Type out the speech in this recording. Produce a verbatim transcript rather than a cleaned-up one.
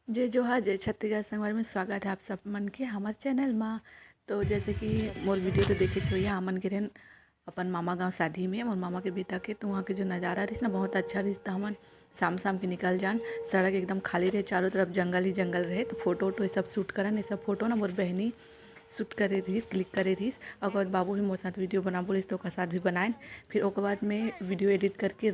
जय जोहार, जय छत्तीसगढ़ संगवारी में, स्वागत है आप सब मन के हमर चैनल मा। तो जैसे कि मोर वीडियो तो देखे के होइया, हमन गे रहेन अपन मामा गांव शादी में, मोर मामा के बेटा के। तो वहाँ के जो नज़ारा रहिस ना, बहुत अच्छा रहिस। तो हमन शाम शाम के निकल जान, सड़क एकदम खाली रहे, चारों तरफ जंगल ही जंगल रहे। तो फोटो वोटो ये सब शूट करन। ये सब फोटो ना मोर बहनी शूट करे रहिस, क्लिक करे रहिस। ओकर बाद बाबू भी मोर साथ वीडियो बना बोलिस, तो ओकर साथ भी बनाएन। फिर ओकर बाद में वीडियो एडिट करके